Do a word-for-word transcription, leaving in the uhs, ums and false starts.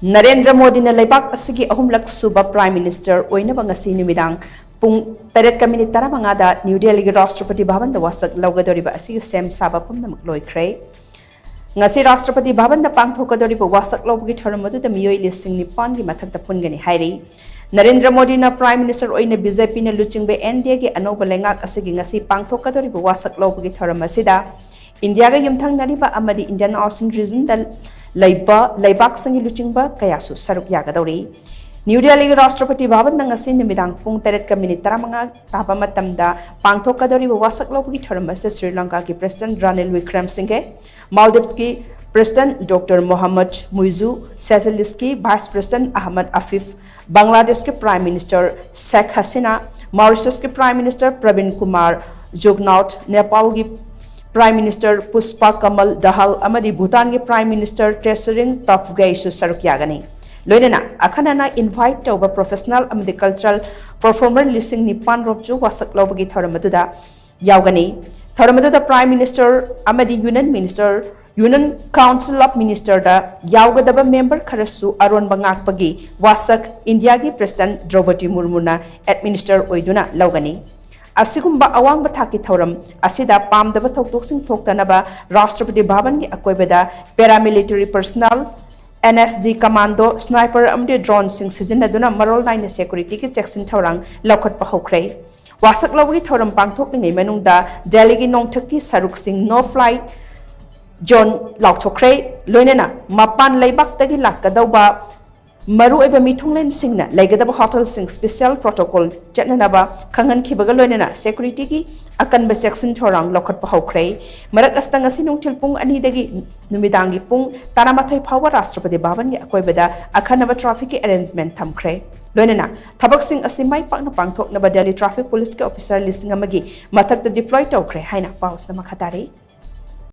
ꯅꯔꯦꯟꯗ꯭ꯔ ꯃꯣꯗꯤꯅ ꯂꯩꯕꯥꯛ ꯑꯁꯤꯒꯤ ꯑꯍꯨꯝꯂꯛ ꯁꯨꯕ Prime Minister ꯑꯣꯏꯅꯕ ꯉꯁꯤ ꯅꯨꯃꯤꯗꯥꯡ ꯄꯨꯡ ꯇꯔꯦꯠꯀ ꯃꯤꯅꯤꯠ ꯇꯔꯥꯃꯉꯥꯗ ꯅ꯭ꯌꯨ ꯗꯦꯜꯂꯤꯒꯤ ꯔꯥꯁꯇ꯭ꯔꯄꯇꯤ ꯚꯕꯟꯗ ꯋꯥꯁꯛ ꯂꯧꯒꯗꯧꯔꯤꯕ ꯑꯁꯤꯒꯤ ꯁꯦꯝ ꯁꯥꯕ ꯄꯨꯝꯅꯃꯛ ꯂꯣꯏꯈ꯭ꯔꯦ꯫ ꯉꯁꯤ ꯔꯥꯁꯇ꯭ꯔꯄꯇꯤ ꯚꯕꯟꯗ ꯄꯥꯡꯊꯣꯛꯀꯗꯧꯔꯤꯕ ꯋꯥꯁꯛ ꯂꯧꯕꯒꯤ ꯊꯧꯔꯝ ꯑꯗꯨꯗ ꯃꯤꯑꯣꯏ ꯂꯤꯁꯤꯡ ꯅꯤꯄꯥꯟꯒꯤ ꯃꯊꯛꯇ ꯄꯨꯟꯒꯅꯤ ꯍꯥꯏꯔꯤ꯫ ꯅꯔꯦꯟꯗ꯭ꯔ ꯃꯣꯗꯤꯅ Prime Minister ꯑꯣꯏꯅ ꯕꯤ ꯖꯦ ꯄꯤꯅ ꯂꯨꯆꯤꯡꯕ ꯑꯦꯟ ꯗꯤ ꯑꯦꯒꯤ ꯑꯅꯧꯕ ꯂꯩꯉꯥꯛ ꯑꯁꯤꯒꯤ ꯉꯁꯤ ꯄꯥꯡꯊꯣꯛꯀꯗꯧꯔꯤꯕ ꯋꯥꯁꯛ ꯂꯧꯕꯒꯤ ꯊꯧꯔꯝ ꯑꯁꯤꯗ ꯏꯟꯗꯤꯌꯥꯒ ꯌꯨꯝꯊꯪꯅꯔꯤꯕ ꯑꯃꯗꯤ Indian Ocean regionꯗ ꯂꯩꯕ ꯂꯩꯕꯥꯛꯁꯤꯡꯒꯤ ꯂꯨꯆꯤꯡꯕ ꯀꯌꯥꯁꯨ ꯁꯔꯨꯛ ꯌꯥꯒꯗꯧꯔꯤ꯫ ꯅ꯭ꯌꯨ ꯗꯦꯜꯂꯤꯒꯤ ꯔꯥꯁꯇ꯭ꯔꯄꯇꯤ ꯚꯕꯟꯗ ꯉꯁꯤ ꯅꯨꯃꯤꯗꯥꯡ ꯄꯨꯡ ꯇꯔꯦꯠꯀ ꯃꯤꯅꯤꯠ ꯇꯔꯥꯃꯉꯥ ꯇꯥꯕ ꯃꯇꯝꯗ ꯄꯥꯡꯊꯣꯛꯀꯗꯧꯔꯤꯕ ꯋꯥꯁꯛ ꯂꯧꯕꯒꯤ ꯊꯧꯔꯝ ꯑꯁꯤꯗ Shri ꯂꯪꯀꯥꯒꯤ President Ranil Wickremesinghe, ꯃꯥꯜꯗꯤꯞꯀꯤ President Doctor Mohamed Muizzu, ꯁꯦꯁꯦꯂꯤꯁꯀꯤ Vice President Ahmed Afif, ꯕꯪꯒ꯭ꯂꯥꯗꯦꯁꯀꯤ Prime Minister ꯁꯦꯈ Hasina, ꯃꯥꯎꯔꯤꯁꯁꯀꯤ Prime Minister Praveen Kumar ꯖꯨꯒꯅꯥꯎꯊ, ꯅꯦꯄꯥꯜꯒꯤ Prime Minister ꯄꯨꯁꯄ ꯀꯃꯜ ꯗꯍꯜ ꯑꯃꯗꯤ ꯚꯨꯇꯥꯟꯒꯤ Prime Minister ꯇꯦꯁꯔꯤꯡ ꯇꯣꯞꯒꯦꯁꯨ ꯁꯔꯨꯛ ꯌꯥꯒꯅꯤ꯫ ꯂꯣꯏꯅꯅ ꯑꯈꯟꯅꯅ invite ꯇꯧꯕ professional ꯑꯃꯗꯤ cultural performer ꯂꯤꯁꯤꯡ ꯅꯤꯄꯥꯟ ꯔꯣꯝꯁꯨ ꯋꯥꯁꯛ ꯂꯧꯕꯒꯤ ꯊꯧꯔꯝ ꯑꯗꯨꯗ ꯌꯥꯎꯒꯅꯤ꯫ ꯊꯧꯔꯝ ꯑꯗꯨꯗ Prime Minister ꯑꯃꯗꯤ Union Minister, Union Council of Ministerꯗ ꯌꯥꯎꯒꯗꯕ member ꯈꯔꯁꯨ ꯑꯔꯣꯟꯕ ꯉꯥꯛꯄꯒꯤ ꯋꯥꯁꯛ ꯏꯟꯗꯤꯌꯥꯒꯤ President ꯗ꯭ꯔꯧꯄꯗꯤ ꯃꯨꯔꯃꯨꯅ administer ꯑꯣꯏꯗꯨꯅ ꯂꯧꯒꯅꯤ꯫ ꯑꯁꯤꯒꯨꯝꯕ ꯑꯋꯥꯡꯕ ꯊꯥꯛꯀꯤ ꯊꯧꯔꯝ ꯑꯁꯤꯗ ꯄꯥꯝꯗꯕ ꯊꯧꯗꯣꯛꯁꯤꯡ ꯊꯣꯛꯇꯅꯕ ꯔꯥꯁꯇ꯭ꯔꯄꯇꯤ ꯚꯕꯟꯒꯤ ꯑꯀꯣꯏꯕꯗ paramilitary personnel, N S G commando, sniper ꯑꯃꯗꯤ droneꯁꯤꯡ ꯁꯤꯖꯤꯟꯅꯗꯨꯅ ꯃꯔꯣꯜ ꯅꯥꯏꯅ securityꯒꯤ ꯆꯦꯛꯁꯤꯟ ꯊꯧꯔꯥꯡ ꯂꯧꯈꯠꯄ ꯍꯧꯈ꯭ꯔꯦ꯫ ꯋꯥꯁꯛ ꯂꯧꯕꯒꯤ ꯊꯧꯔꯝ ꯄꯥꯡꯊꯣꯛꯂꯤꯉꯩ ꯃꯅꯨꯡꯗ ꯗꯦꯜꯂꯤꯒꯤ ꯅꯣꯡꯊꯛꯀꯤ ꯁꯔꯨꯛꯁꯤꯡ no fly zone ꯂꯥꯎꯊꯣꯛꯈ꯭ꯔꯦ꯫ ꯂꯣꯏꯅꯅ ꯃꯄꯥꯟ ꯂꯩꯕꯥꯛꯇꯒꯤ ꯂꯥꯛꯀꯗꯧꯕ ꯃꯔꯨꯑꯣꯏꯕ ꯃꯤꯊꯨꯡꯂꯦꯟꯁꯤꯡꯅ ꯂꯩꯒꯗꯕ ꯍꯣꯇꯦꯜꯁꯤꯡ special protocol ꯆꯠꯅꯅꯕ ꯈꯪꯍꯟꯈꯤꯕꯒ ꯂꯣꯏꯅꯅ securityꯒꯤ ꯑꯀꯟꯕ ꯆꯦꯛꯁꯤꯟ ꯊꯧꯔꯥꯡ ꯂꯧꯈꯠꯄ ꯍꯧꯈ꯭ꯔꯦ꯫ ꯃꯔꯛ ꯑꯁꯤꯗ ꯉꯁꯤ ꯅꯨꯡꯊꯤꯜ ꯄꯨꯡ ꯑꯅꯤꯗꯒꯤ ꯅꯨꯃꯤꯗꯥꯡꯒꯤ ꯄꯨꯡ ꯇꯔꯥꯃꯥꯊꯣꯏ ꯐꯥꯎꯕ ꯔꯥꯁꯇ꯭ꯔꯄꯇꯤ ꯚꯕꯟꯒꯤ ꯑꯀꯣꯏꯕꯗ ꯑꯈꯟꯅꯕ trafficꯀꯤ arrangement ꯊꯝꯈ꯭ꯔꯦ꯫ ꯂꯣꯏꯅꯅ ꯊꯕꯛꯁꯤꯡ ꯑꯁꯤ ꯃꯥꯏ ꯄꯥꯛꯅ ꯄꯥꯡꯊꯣꯛꯅꯕ ꯗꯦꯜꯂꯤ traffic policeꯀꯤ officer ꯂꯤꯁꯤꯡ ꯑꯃꯒꯤ ꯃꯊꯛꯇ deploy ꯇꯧꯈ꯭ꯔꯦ ꯍꯥꯏꯅ ꯄꯥꯎꯁꯤꯗ ꯃꯈꯥ ꯇꯥꯔꯤ꯫